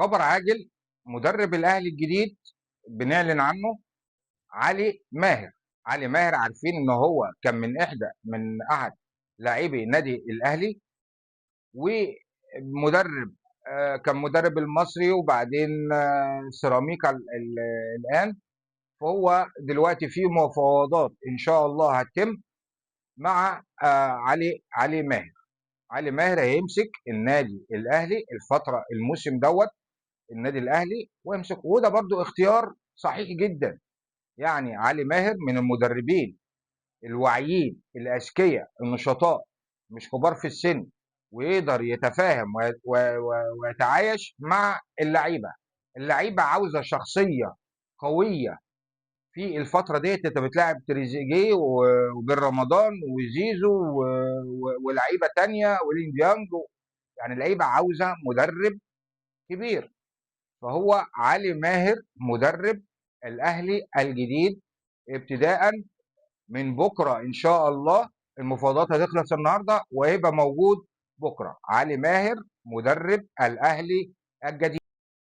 خبر عاجل، مدرب الاهلي الجديد بنعلن عنه علي ماهر. علي ماهر عارفين ان هو كان من احد لاعبي نادي الاهلي، ومدرب كان مدرب المصري وبعدين سيراميكا الان. فهو دلوقتي في مفاوضات ان شاء الله هتتم مع علي ماهر. علي ماهر هيمسك النادي الاهلي الفترة الموسم دوت، النادي الاهلي ويمسك، وده برضو اختيار صحيح جدا. يعني علي ماهر من المدربين الواعيين الاذكياء النشطاء، مش كبار في السن، ويقدر يتفاهم ويتعايش مع اللعيبة. اللعيبة عاوزه شخصية قوية في الفترة ديت. انت بتلاعب تريزيجيه وبن رمضان وزيزو ولاعيبه تانية ولين ديانج، يعني اللعيبة عاوزه مدرب كبير. فهو علي ماهر مدرب الاهلي الجديد ابتداء من بكره ان شاء الله. المفاوضات هتخلص النهارده وهيبقى موجود بكره. علي ماهر مدرب الاهلي الجديد.